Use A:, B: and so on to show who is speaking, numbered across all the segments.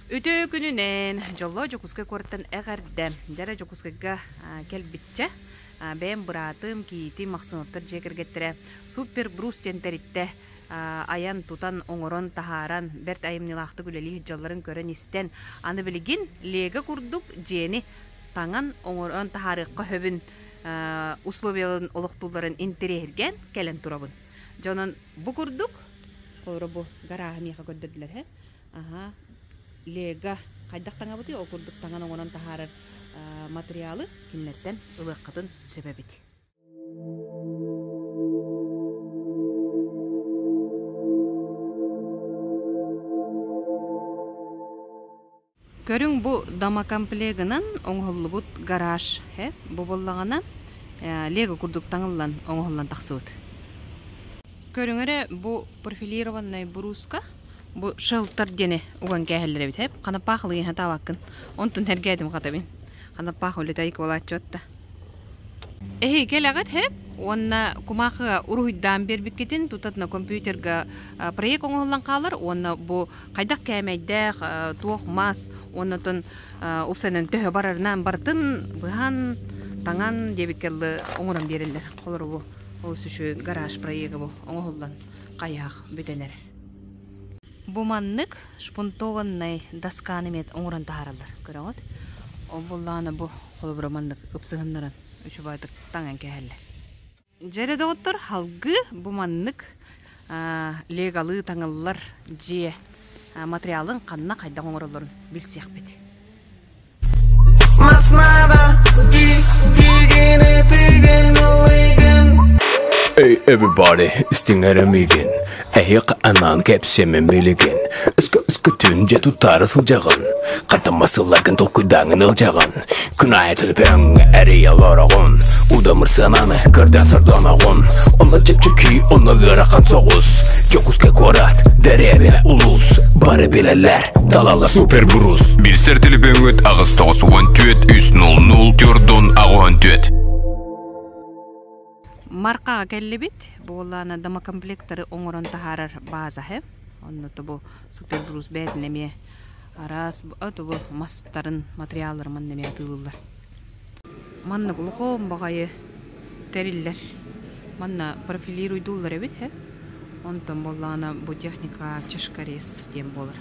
A: Үтүө күнүнэн! Дьоллоох Дьокуускай куораттан эҕэрдэ! Дьэ эрэ Дьокуускайга кэлбиччэ, бэйэм быраатым, кийиитим Махсыновтар дьиэ кэргэттэрэ Супер Брус диэн тэрилтэ айан, тутан, оҥорон, таһааран, бэрт айымньылаахтык үлэлии сылдьалларын көрөн-истэн, аны билигин Лего курдук дьиэни таҥан, оҥорон таһаарыахха сөбүн условияларын олохтуулларын интэриэһиргээн кэлэн турабын. Дьонон бу курдук, холобура бу гарааһы миэхэ көрдөрдүлэр һэ. Аһаа, Лего хайдах таҥабытый, ол курдук таҥан оҥорон таһаарар материалы кинилэртэн ылыаххытын сөп эбит. Көрүҥ бу домокомплегынан оҥоһуллубут гараж э бу буоллаҕына лего курдук таҥыллан оҥоһуллан тахсыбыт. Көрүҥ эрэ бу профилированнай бурууска бу шелтер диэни уган кээһэллэр эбит эп ханапаах ылыйан хатаабаккын онтун сэргээтим хатабин ханапаах үлэтэ айкуолааччы отта Эһиги кэлэҕит һэ уонна кумаахыга уруһуйдаан биэрбиккитин тутатына компьютерга проект оҥоһуллан хаалар уонна бу хайдах кээмэйдээх туох мас уонна оттон упсанан төһө барарынан барытын быһан таҥан диэбиккэ дылы оҥорон биэрэллэр. Холоро бу олус үчүгэй гараж проега бу оҥоһуллан хайыһах бүтэн эрэр. Бу маннык шпунтованнай досканы эмиэ оҥорон таһаараллар. Көрөҕүт? Ол буоллаҕына бу холобура маннык ыпсыһыннаран үчүгэйдик таҥан кэһэллэр. Дьэ эрэ доҕоттор, салгыы бу маннык легалыы таҥыллар дьиэ материалын ханна хайдах оҥороллорун билсиэхпит.
B: Hey everybody, истиҥ эрэ миигин Эһиэхэ анаан кэпсиэмэ милигин Өскө өскөтүн дьэ туттаары сылдьаҕын Хатыма сылларгын толкуйдааҥын ыалдьаҕын Күн аайы төлөпүөҥҥэ эрийэ олороҕун Удамыр сыананы көрдөөн сордоноҕун Онно чэпчэки, онно ыарахан соҕус Дьокуускай куорат, дэриэбинэ улуус Бары билэллэр, талаллар
C: Супербурус Билсэр төлөпүөҥҥүт 894 300 484.
A: Маркаҕа кэллибит. Буоллаана домокомплекттары оҥорон таһаарар бааза һэ. Онно тобу супербрус бэйэтин эмиэ араас тобу мастарын, материалларын манна эмиэ атыылыыллар. Маннык улахан баҕайы тэриллэр. Манна профилируйдууллар эбит һэ. Онтон буоллаҕына бу техника чашкарез диэн буолар.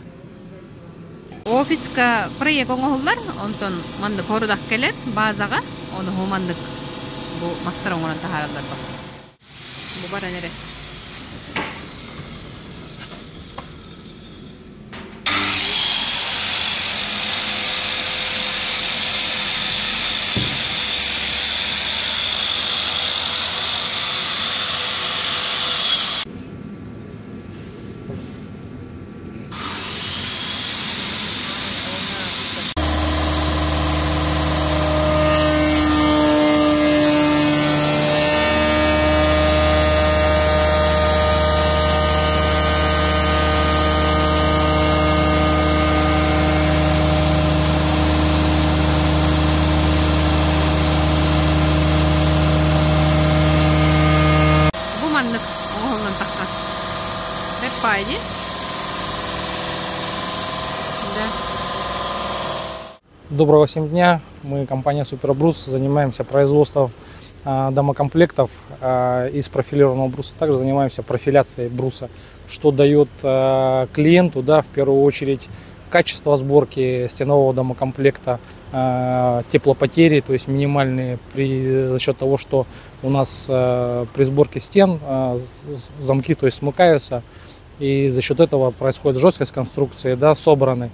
A: Офиска проект оҥоһуллар, онтон маннык хорудах кэлэр баазаҕа, ону маннык бу мастар оҥорон таһаараллар бу. Бу баран эрэ. Бу маннык оҥоһуллан тахсар. Бэппаайди. Да.
D: Доброго всем дня. Мы, компания Супербрус, занимаемся производством домокомплектов из профилированного бруса. Также занимаемся профиляцией бруса, что дает клиенту, да, в первую очередь, качество сборки стенового домокомплекта, теплопотери, то есть минимальные за счет того, что у нас при сборке стен замки, то есть смыкаются, и за счет этого происходит жесткость конструкции, да, собраны.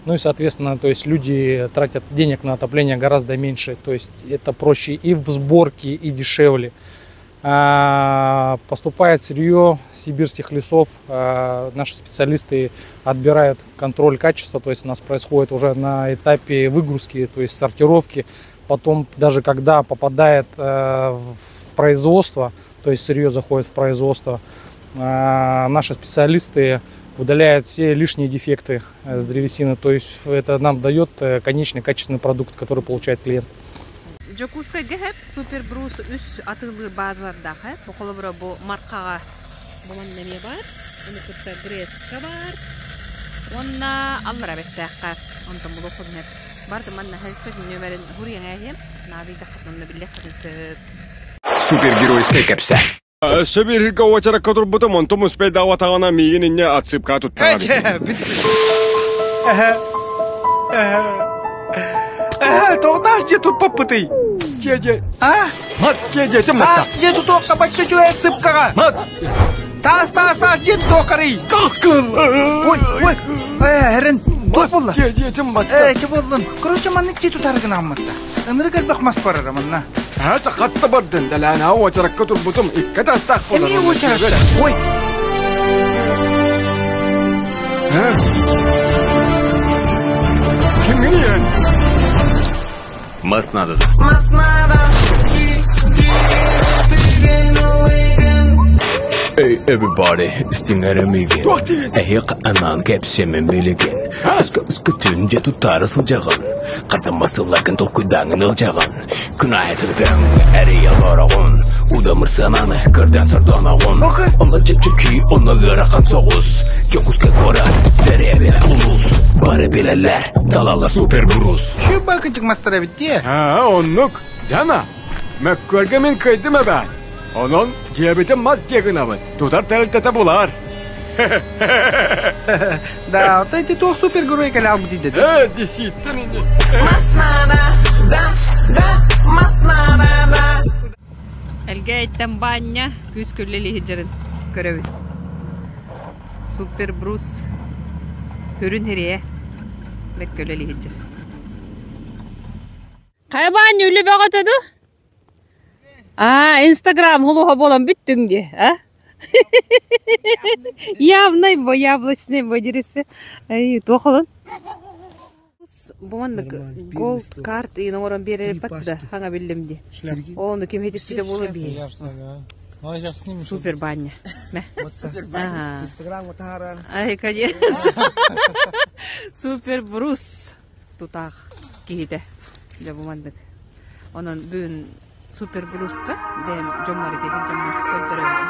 D: Ну и, соответственно, то есть люди тратят денег на отопление гораздо меньше, то есть это проще и в сборке, и дешевле. Поступает сырье с сибирских лесов, наши специалисты отбирают контроль качества, то есть у нас происходит уже на этапе выгрузки, то есть сортировки, потом даже когда попадает в производство, то есть сырье заходит в производство, наши специалисты удаляют все лишние дефекты с древесины, то есть это нам дает конечный качественный продукт, который получает клиент.
A: Дьокуускайга һэп Супербрус үс атыылыыр баазалардаах һэп. Бу холобура бу Мархаҕа бу манна эмиэ баар. Ону кытта Грецка баар. Уонна Аллара Бэстээххэ онтон булуоххутун сөп. Барытын манна хэспэт нүөмэрин хуруйан ээһиэм. Наадыйдаххытына онно биллиэххитин сөп.
C: Супергеройскай кэпсээн. Өссө бииргэ уочаракка турбутум, онтум успейдаабатаҕына миигин инньэ отсыпка туттарар.
E: Тоҕдаас дьиэ туппаппытый?
C: Дьиэ дьиэ.
E: А?
C: Мас дьиэ дьиэтин
E: Таас дьиэ тутуохха бачча үчүгэй отсыпкаҕа.
C: Мас.
E: Таас таас таас дьиэ тутуоххарый.
C: Таас кыл.
E: Ой, ой, эрин, туох буолла?
C: Дьиэ дьиэтин батта.
E: Ээ, чэ буоллун. Короче, маннык дьиэ тутары гынаммытта. Ынырык элбэх мас барара манна.
C: Это хаста бардын, дэлээнэ уочаракка турбутум, икки тастаах буолар.
E: Эмиэ уочаракка. Ой.
C: Кимҥин
B: Мас надо. Hey everybody, истиҥ эрэ миигин. Эһиэхэ анаан кэпсиэмэ билигин. Ыска ыска түн дьэ туттаары сылдьаҕын. Хатама сылларгын толкуйдааҥын ылдьаҕын. Күн аайы төлөпүөҥ эрийэ олороҕун. Удамыр сыананы көрдөөн сордоноҕун. Онно чэпчэки, онно ыарахан соҕус. Дьокуускай куорат, дэриэбинэ улуус. Бары билэллэр, талаллар супербурус.
E: Чү бакычык мастар эбит дии.
C: Аа, оннук. Дьана, мөккүөргэ мин кыайдым эбээт. Онон дьиэбитин мас дьиэ гынабыт. Тутар тэрилтэтэ булар.
E: Да, отой ты туох супергерой кэлэ албыт деді.
C: Э, деситтен ини.
A: Элгээйттэн баанньа күүс күллэ иһдьэрин көрөбүт. Супер Брус хүрүн хириэ бэккөлө иһдьэр. Хайа баанньа үлэ бөҕөтө ду? А, Инстаграм холуха буолан бүттүҥ дии, а? Явный бо, яблочный бо дирisi. Ай, туох олон? Бу маннык gold card иин оҥорон биэрэр бат да, хаҥа биллим дии. Ону ким хитиспитэ буола бии.
D: Ну, я сейчас сниму.
A: Супер баня. Мэ. Ага.
E: Инстаграм утааран.
A: Ай, конечно. Супер брус тутаах киһитэ. Дьэ бу маннык. Онон бүгүн супер бруска бэйэм дьоммор итиһин дьоммор көрдөрөбүн.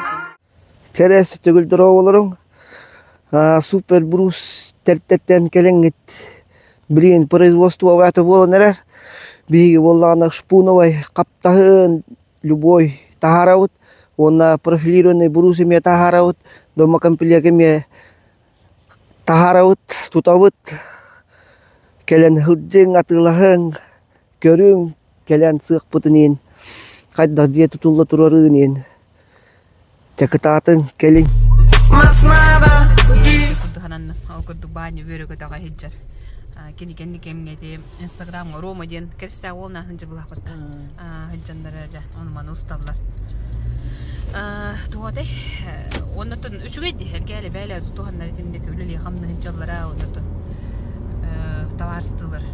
F: Чэрээс төгүл дорооболоруҥ. Супер брус тэртэттэн кэлэҥҥит билигин производствоҕа буолан эрэр. Биһиги буоллаҕына шпуновай хаптаһын любой таһаарабыт уонна профилированный брус эмиэ таһаарабыт, домокомплект эмиэ таһаарабыт, тутабыт. Кэлэн сылдьыҥ, атыылаһыҥ, көрүҥ, кэлэн сыахпытын иһин, хайдах дьиэ тутулла турарын иһин Чэ кытаатыҥ, кэлиҥ.
A: Курдук ол курдук баанньа үөрэ көтөҕө сылдьар. Кини кэнни кэмҥэ ити Инстаграмҥа Рома диэн кэристээх уол нааһын дьыбылаахпытта. Сылдьаннар эрэ ону маны усталлар. Туотай оннотон үчүгэй дии эргээли бээлэ тутуһаннар итинник үлэлии хамнаһын дьаллара оннотон табаарыстыылар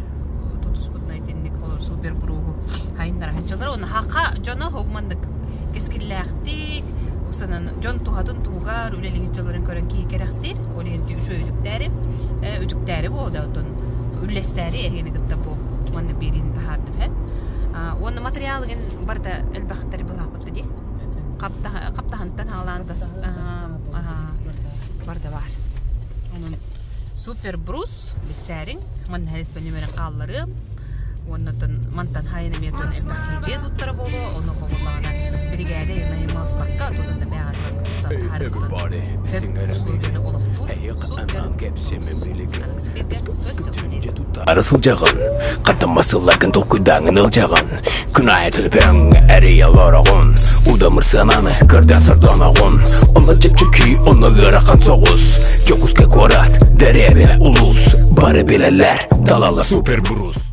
A: тутуспутунан итинник олор супер бруһу хайыннара сылдьаллар уонна хаха дьоно маннык кэскиллээхтик санан дьон туһатын туһугар үлэлиһит дьалларын көрөн киһи кэрэхсиир ол иһин үчүгэй үтүктээри үтүктээри буолда оттон үллэстээри эһигини кытта бу маннык биэриини таһаардым һэ уонна материалыгын барыта элбэхтэр былааппытта дии хаптаһынтан хаалаан тас барыта баар онон супер брус билсээриҥ манна хэриспэ нөмерин хаалларыам уоннатан мантан хайын эмиэтэн элбэх дьиэ туттара буолуо ону хоҕуллаҕына биригээдэ наймаспакка тутан да
B: Hey everybody, истиҥ эрэ миигин. Эһиэхэ анаан кэпсиэмэ билигин. Ыска-ыска туттаары сылдьаҕын. Хатама сылларгын толкуйдааҥын ылдьаҕын. Күн аайы төлөпүөҥ эрийэ олороҕун. Удамыр сыананы көрдөөн сордоноҕун. Онно чэпчэки, онно ыарахан соҕус. Дьокуускай куорат, дэриэбинэ улуус. Бары билэллэр, талаллар супербурус.